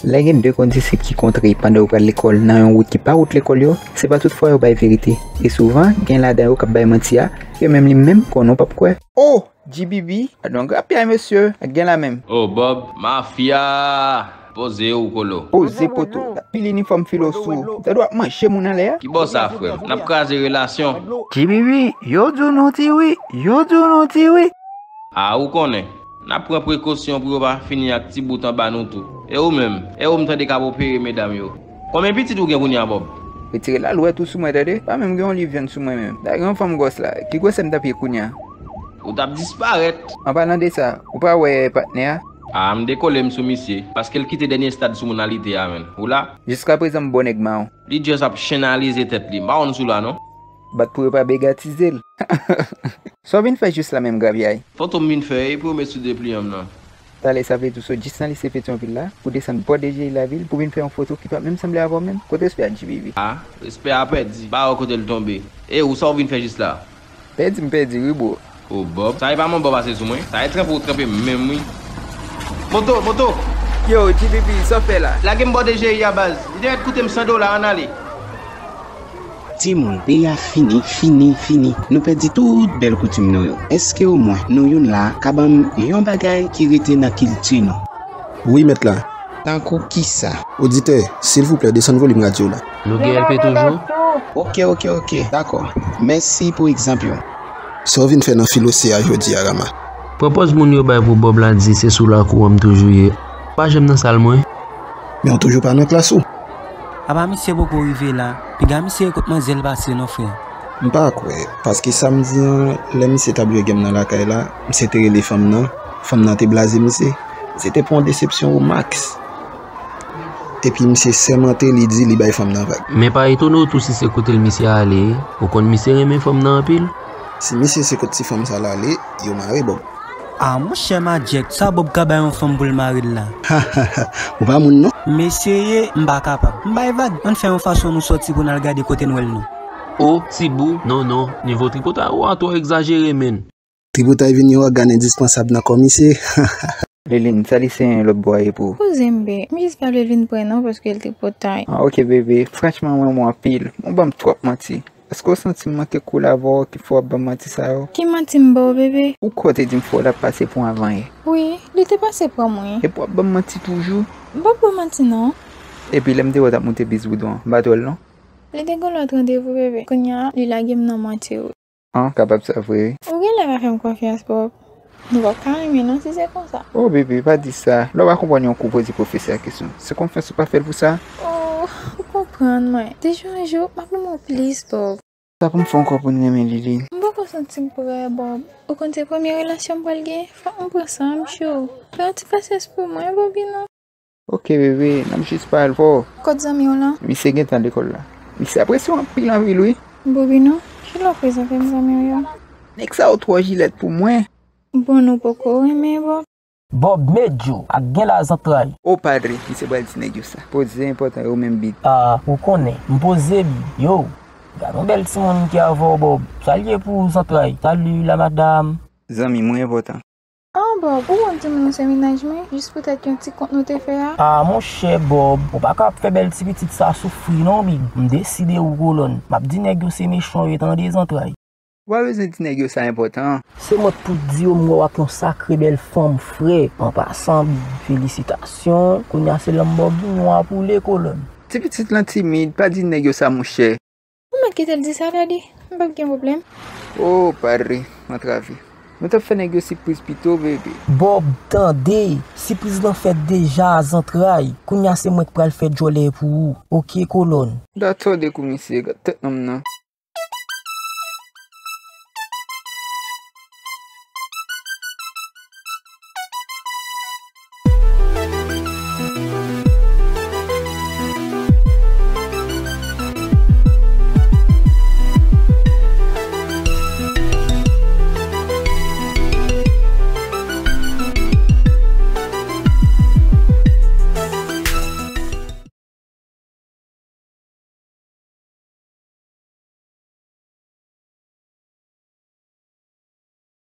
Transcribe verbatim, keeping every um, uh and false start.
Lè gen de kondisip ki kontre pandan yo pral lekòl nan yon wout ki pa wout lekòl yo, se pa tout fwa yo bay verite. E souvan, gen ladan yo k ap bay manti a, e menm li menm konnen w p ap kwè. O! G B B, gade yon grapyay mesye, ak gen la menm. O Bob, mafya! Poze w, Kolo. Poze poto, t ap pile inifòm filo sou ou. Tande w ap manje moun anlè a. Ki bò sa, frè m? N ap kraze relasyon. G B B, yo di w nou ti wi, yo di w nou ti wi. A, ou konnen. N ap pran prekosyon pou yo pa fini ak ti bout anba nou tou. E ou menm? E ou m tande k ap opere medam yo? Konbyen pitit ou gen kounye a, Bob? Retire lalwèt ou sou mwen, tande. Pa menm gen yon liv vyann sou mwen menm. Dayè gen yon fanm gwòs la. Ki gwosè m t ap ye kounye a? Ou t ap disparèt. An palan de sa, ou pa wè patnè a? A, m dekole m sou misye, paske l kite dènye stad sou monalite a, menn. Ou la? Jiskaprezan m bò nèg mawon. Li just ap chenalize tèt li. M pa konn si w la, non. Bat pou yo pa begatize l. Sa w vin fè jis la menm, grapyay? Foto m vin fè, e pou yo met sou depliyan m nan. Talè, sa vle di w sot jis nan lise Petyonvil la, pou desann bò D G I lavil, pou vin fè yon foto ki pa menm sanble avè w menm? Kote respè a, G B B? A, respè a pèdi, m pa wè kote l tonbe. E ou, sa w vin fè jis la? Pèdi m pèdi wi, bro. O Bob, sa e pa manbo pase sou mwen, sa e tranpe w tranpe m menm wi. Moto, moto! Yo, G B B, sa w fè la? Lage m bò D G I a, baz. Li te mèt koute m san dola, ann ale. Timoun, peyi a fini, fini, fini. Nou pèdi tout bèl koutim nou yo. Èske omwen nou youn la a ka ban m yon bagay ki rete nan kilti nou? Wi, mèt la. Tankou kisa? Oditè, silvouplè, desann volim radyo w la. Nou gen L P toujou? Oke, oke, oke, dakò. Mèsi pou egzanp yo. Sa w vin fè nan filo se a jodi a, Rama? Pran pòz moun yo bay pou Bob la di se sou lakou an m toujou ye. Pa janm nan sal mwen. Men w toujou pa nan klas ou. Apa misye poko rive la? Piga misye kot manzè l pase non, frè. M pa kwè, paske samdi an, lè misye t ap jwe game nan lakay la, misye te rele fanm nan, fanm nan te blaze misye. Se te pou yon desepsyon o max. Epi misye sèmante li di li bay fanm nan vag. Men pa etone w tou si se kote l misye ale, ou konn misye renmen fanm nan anpil. Si misye se kot ti fanm sa l ale, yo mare Bob. A monchè Majèk, sa Bob ka bay yon fanm pou l mare l la? Ou pa moun non. Mesye ye, m pa kapab. M bay vag, ann fè yon fason nou sòti pou n al gade kote n wè l non. O, Tibou, non, non, nivo tripotay ou a twò egzajere, menn. Tripotay vin yon ògàn endispansab nan kò misye. Liline, sa li se lòt bò a ye pou ou? Koze m be, m jis pa vle vin pre non paske l tripotay. A, oke, bebe, franchman, m renmen w anpil. Ou ban m twòp manti. Èske w santi m manke cool avè w ki fè w ap ban m manti sa yo? Ki manti m ba w, bebe? Ou kwè w te di m fò w t ap pase pou anvanyen? Wi, li te pase pran mwen. Epi w ap ban m manti toujou? M p ap ba w manti non. Epi lè m te wè w t ap moute bis Boudon an, m pa t wè l non. Li te gen lòt randevou, bebe. Kounye a, li lage m nan manti wi. An, kapab sa vre wi. Ou genlè pa fè m konfyans, Bob. Nou p ap ka renmen non si se konsa. O bebe, pa di sa. Lè w pa konprann yon kou, poze pwofesè a kesyon. Se konfyans ou pa fè l pou sa? O, ou konprann mwen. De jou an jou, m ap renmen w plis, Bob. Sa pou m fè ankò pou n renmen Liline? M poko santi m prè, Bob. Ou konn se premye relasyon m pral gen, fòk m pran san m cho. Fè yon ti pasyans pou mwen, Bob, non. Oke, bebe, n ap jis pale fò. Kot zanmi w lan? Misye gentan lekòl la. Misye apresye w anpil, anpil, wi. Bobino, kilè w prezante m zanmi w yo? Nèg sa yo twò jilèt pou mwen. Bon, nou poko renmen, Bob. Bob, Medyo, ak gen la zantray. O padre, misye pral di nèg yo sa. Poze enpòtan, yo menm big. A, ou konnen, m poze big. Yo, gad yon bèl timoun ki avè w, Bob. Sa l ye pou zantray? Salut, la madame. Zanmi mwen enpòtan. An, Bob, ou konn timoun ou se mennaj mwen, jis poutèt yon ti kont nou te fè a? A, monchè, Bob, ou pa ka ap fè bèl ti pitit sa soufri non, big. M deside ou kolòn. M ap di nèg yo se mechan yo ye tande zantray. Ou pa bezwen di nèg yo sa enpòtan. Se mwen k pou di yo m wè w ak yon sakre bèl fanm, frè. An pasan, big, felisitasyon. Kounye a se Lamborghini w ap woule, kolòn. Ti pitit lan timid, pa di nèg yo sa, monchè. Ou mèt kite l di sa, daddy. M p ap gen pwoblèm. O, padre, antrave. Nou t ap fè nèg yo sipriz pito, bebe. Bob, tande! Sipriz lan fèt deja, zantray. Kounye a se mwen k pral fè djòlè pou ou. Oke, kolòn. Datò de kou misye, gad tèt nonm nan.